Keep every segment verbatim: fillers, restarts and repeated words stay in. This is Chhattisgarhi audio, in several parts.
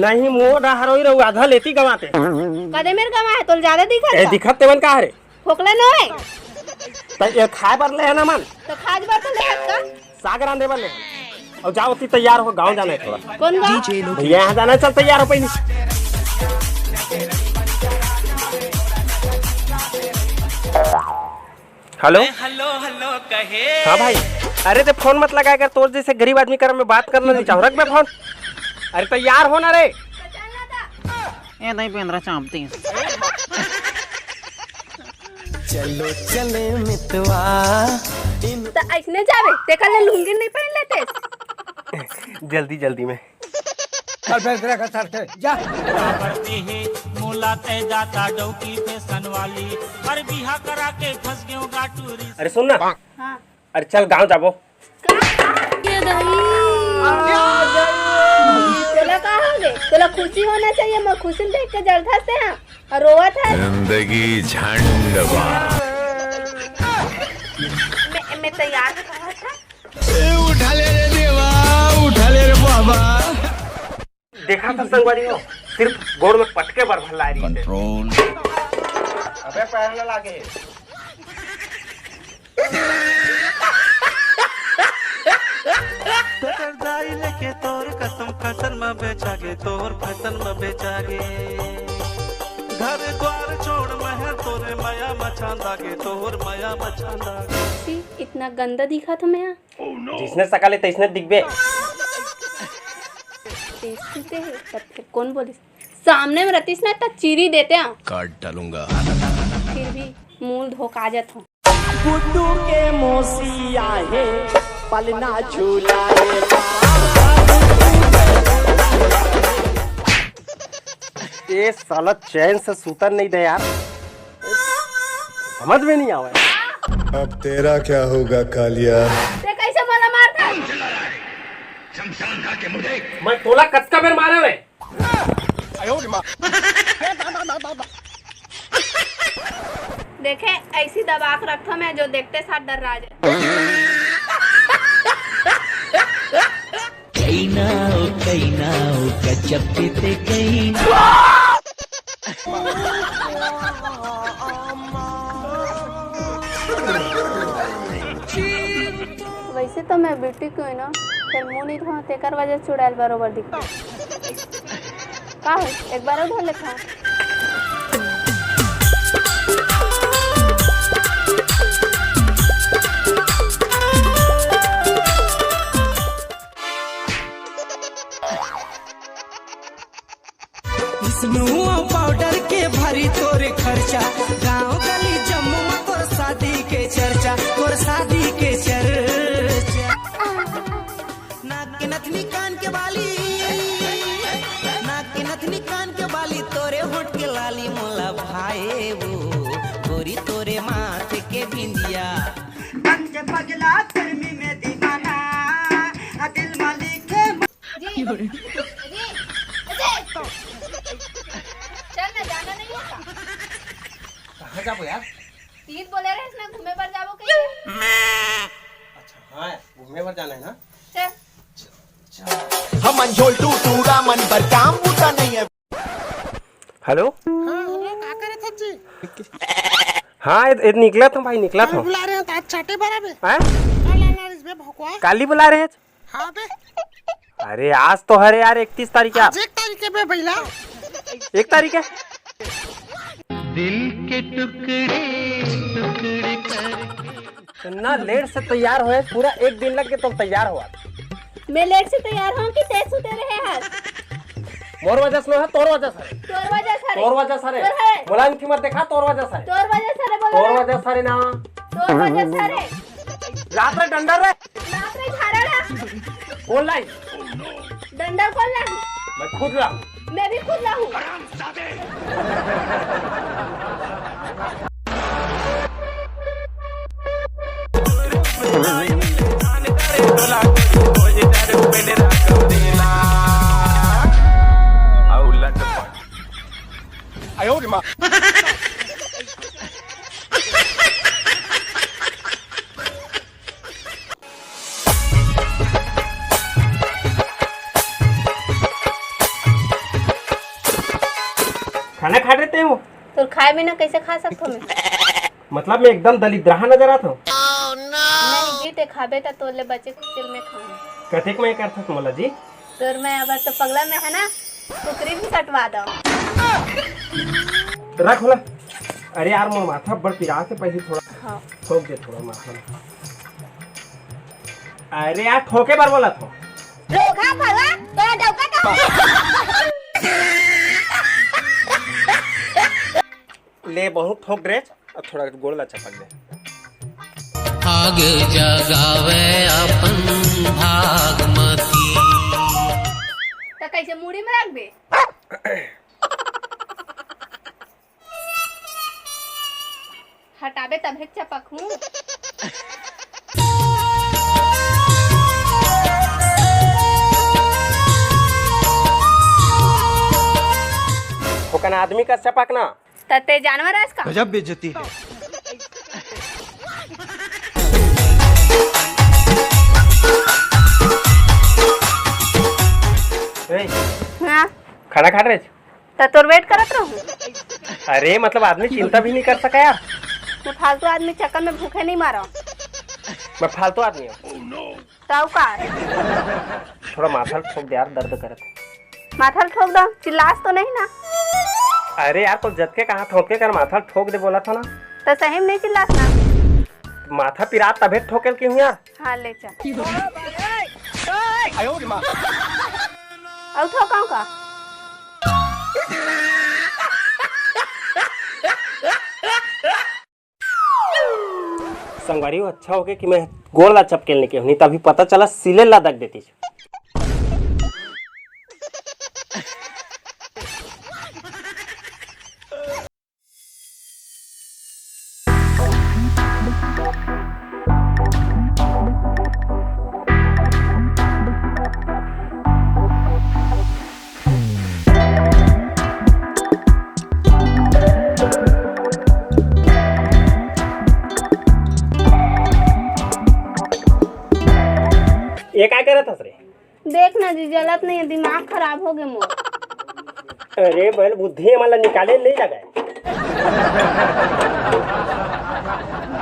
नहीं, मोर हरोई रहू, आधा लेती गंवाते। कदे मेर गंवा हे, तोला जादा दिखत ए, का? दिखत तेमन का हरे? फोकला नोहे। त ये खाए बर ले हे ना मन? त खाए बर तो ले हे का? साग रांधे बर ले। अउ जाओ, ती तैयार हो, गाँव जाना हे थोड़ा। कौन गाँव? भैया यहाँ जाना हे, चल तैयार हो पहले। हेलो। हेलो, हेलो कहे। हाँ भाई, अरे ते फोन मत लगाए कर, तोर जैसे गरीब आदमी कर मैं बात करना नहीं चाहूँ, रख बे फोन। अरे तैयार हो ना रे। ए नहीं, बेंदरा चापती। चलो चले मितवा। त अइसने जाबे, तेकर ले लुंगी नहीं पहन लेते। जल्दी जल्दी में। चल बे, तेरा का सर से, जा। बढ़ती ही मुलाते जाता डौकी फैशन वाली, पर बिहा करा के फंस गयो गाटूरी। अरे सुन ना। हाँ। अरे चल गाँव जाबो। का? ये नहीं। तोला का हो गे? तोला खुशी होना चाहिए, मैं खुशी देख के जलता से हाँ। अउ रोवत हे। जिंदगी झंड बा। मैं, मैं तैयार हो कहा था। ए, उठा ले रे देवा, उठा ले रे बाबा। देखा था संगवारी हो, सिर्फ गोड़ में पटके बर भला रही। कंट्रोल। अबे पैर न लागे। तेकर दाई लेके तोर कसम, फैशन में बेचा गे, तोर फैशन में बेचा गे। घर द्वार छोड़ महल तोरे मया मचांदा गे, तोर मया मचांदा गे। सी, इतना गंदा दिखा था मैं। जिसने सका ले तैसने दिखबे। टेस्टी ते हे, तब फिर कौन बोलिस? सामने में रतिस ना, त चीरी देते हैं। काट डालूंगा। फिर भी मूल धोखा जात हूँ। गुड्डू के मौसी आहे, पलना झूला रे। ए साला चैन से सूतन नहीं दे यार, समझ में नहीं आवे। अब तेरा क्या होगा कालिया? ते कैसे मला मार था? शमशान घाट के मुर्दे। मैं तोला कतका बेर मारे रे? देखे, ऐसी दबा के रखो मैं, जो देखते साथ डर रहा है। कैना ओ, कैना ओ, गजब के ते कैना। वैसे तो मैं beauty queen हूँ, फिर मुंह नहीं धोआ, तेकर वजह से चुड़ैल बरोबर दिखता। का हो, एक बार और धो लेता हूँ। स्नो पाउडर के भारी तोरे खर्चा, गांव गली जम्मू में तोर शादी के चर्चा, तोर शादी के चर्चा। नाक के नथनी, कान के बाली, नाक के नथनी, कान के बाली, तोरे होंठ के लाली मोला भाए वो, गोरी तोरे माथे के बिंदिया। बन के पगला गर्मी में दीवाना, आ दिल मालिक के जी, जी, अजय, चल ना, जाना नहीं है का? कहाँ जाबो यार? तीत बोले रहे इसने घूमे बर जाबो कहीं? अच्छा हाँ, घूमे बर जाना है ना? चल। हमन झोल टूटूरा मन बर काम बूता नहीं है। हेलो। हाँ, हेलो, का करे थे जी? हाँ, ए, ए, निकलत हूँ भाई, निकलत हूँ। बुला रहे हैं तो आज चाटे बराबर। हैं? काल आना इसमें भोकवा। काली बुला रहे हैं? हाँ बे। अरे आज तो हरे यार, इकतीस तारीख है। आज एक तारीख है बे भैया। एक तारीख है। दिल के टुकड़े टुकड़े कर। इतना लेट से तैयार होए, पूरा एक दिन लग गए तो तैयार हुआ। मैं लेट से तैयार हूँ कि तेज सुते रहे हैं? मोर वजह से है, तोर वजह से। तोर वजह से रे। तोर वजह से रे। तोर है। बोला इनकी मत देखा, तोर वजह से। तोर वजह से रे, बोला तोर ना। वजह से रे ना। तोर वजह से रे। रात में डंडा रे। रात में झाड़ा रे। कौन लाई? डंडा कौन लाई? मैं खुद लाऊं। मैं भी खुद लाऊं। अभी ना कैसे खा सकथो मैं? मतलब मैं एकदम दलिद्रहा नजर आत हूँ। नहीं जी, ते खाबे त तोले बचे कुचल में खाऊं। कतेक में करथस मोला जी? तोर मैं अब तो पगला में है ना, कुकरी भी सटवा दो। रख होला। अरे यार, मोर माथा बड़ पीरा से, पहले थोड़ा हाँ। ठोक दे, थोड़ा माथा में। अरे यार, ठोके बर बोला था। धोखा भला, तोरा डौका का? ले, बहुत ठोक रे, अब थोड़ा गोड़ ला चपक दे। आग जगावे अपन भागमती। त कैसे मुड़ी में रखबे? हटाबे तभे चपक हूँ। ओकन आदमी का चपक ना। त ते जानवर आस का? गजब बेइज्जती है। ए, हाँ। खाना खा रहे? त तोर वेट करत रहूं। अरे, मतलब, आदमी चिंता भी नहीं कर सका यार। मैं फालतू आदमी चक्कर में भूखे नहीं मारा। मैं फालतू आदमी हूँ। त अउ का? थोड़ा माथा ठोक दे यार, दर्द करत। माथा ठोक दो, चिल्लास तो नहीं ना? अरे यार, तो जतके कहा था, ओतके कर माथा ठोक दे बोला था ना। त सही में नहीं चिल्लास ना? माथा पिरात तभे ठोकेल की हूँ यार। हाँ, ले चल। अउ ठोकाऊं का? संगवारी हो, अच्छा हो गया कि मैं गोड़ ला चपकेल नहीं के, नहीं तभी पता चला सिले ला दग देती। ये काय करत हस रे? देख ना जी, जलत नहीं है, दिमाग खराब हो गए मोर। अरे बैल बुद्धि, ये मन ला निकाले नहीं लगा।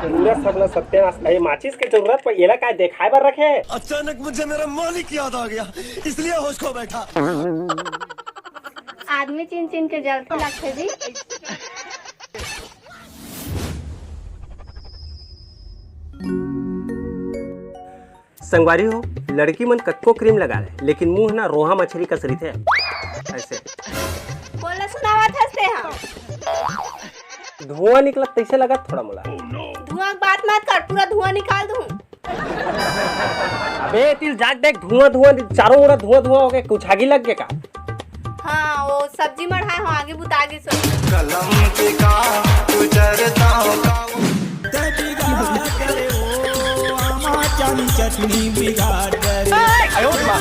पूरा सब ला सत्यानाश। अरे माचिस के जरूरत पर एला काय देखाए बर रखे? अचानक मुझे मेरा मालिक याद आ गया, इसलिए होश खो बैठा। आदमी चिन चिन के जलते लगते जी। संगवारी हो, लड़की मन कतको क्रीम लगा ले, लेकिन मुंह ना रोहा मछली कस रहिथे। ऐसे। बोला सुनावत हंसते हैं। धुआं निकलत तैसे लगत थोड़ा मोला। धुआं के बात मत कर, पूरा धुआं निकाल दूं। अबे तिल जाग देख, धुआं धुआं, चारों ओर धुआं धुआं हो गए, कुछ आगी लग गया का? हाँ, वो सब्जी मढ़ाए हो, आगे बुता गे सो। कलम के का गुजरता का। आमा चानी चटनी बिगाड़ दे रे। आयो रे माँ।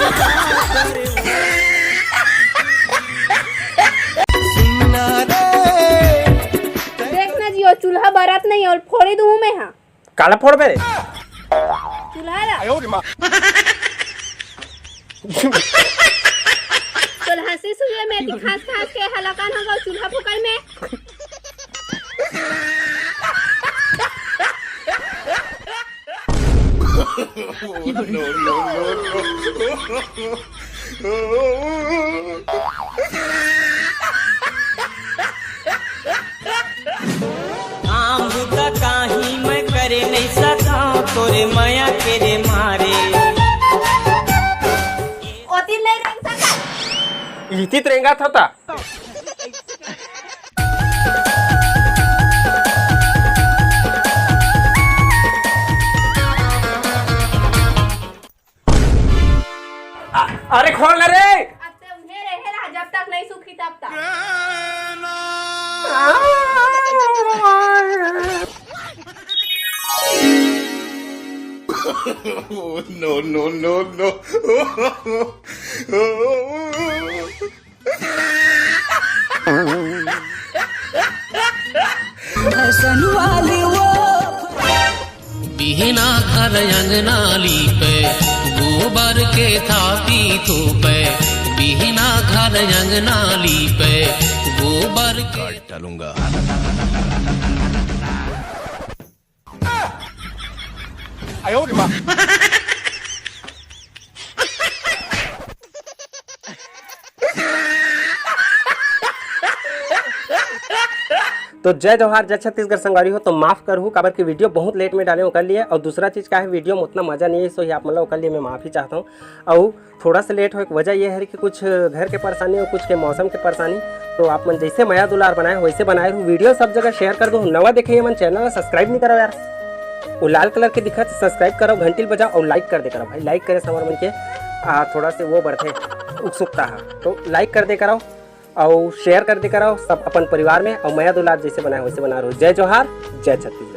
सुनना रे। देख ना जी, वो चूल्हा बरत नहीं, और फोड़ी दूँ मैं, हाँ। काला फोड़बे रे। चूल्हा ला। आयो रे माँ। तोर हंसी सुनिए मैं ती खांस खांस के हलाकान हो गो चूल्हा फुकाई में। No, no, no, no। काम बुता काही मैं करे नहीं सका तोरे मया के रे मारे। ओती नहीं रेंग सका। इहिती त रेंगा था ता। अरे खोल ना रे। अब ते उन्हें रहे रहा, जब तक नहीं सूखी तब तक। No, no, no, no। Fashion वाली वो। बिहना घर अंगना लीपे, गोबर के थापी थोपे। बिहना घर अंगना लीपे, गोबर के काट डालूंगा। तो जय जोहार, जय छत्तीसगढ़ संगवारी हो। तो माफ करहू, काबर कि वीडियो बहुत लेट में डाले ओकर लिए, और दूसरा चीज का है, वीडियो में उतना मजा नहीं है, सो ही आप मतलब ओकर लिए मैं माफी चाहता हूँ। और थोड़ा सा लेट होए के वजह ये है कि कुछ घर के परेशानी और कुछ के मौसम के परेशानी, तो आप मन जैसे मया दुलार बनाए वैसे बनाए रहू। वीडियो सब जगह शेयर कर दो, नवा देखे मन चैनल ला सब्सक्राइब नहीं करो यार, वो लाल कलर के दिखत सब्सक्राइब करो, घंटी ल बजाओ और लाइक कर दे करो भाई, लाइक करे से हमर मन के आ, थोड़ा से वो बढ़ते उत्सुकता है, तो लाइक कर दे करो और शेयर कर दे करो सब अपन परिवार में, और मया दुलार जैसे बनाए वैसे बना रहू। जय जोहार, जय छत्तीसगढ़।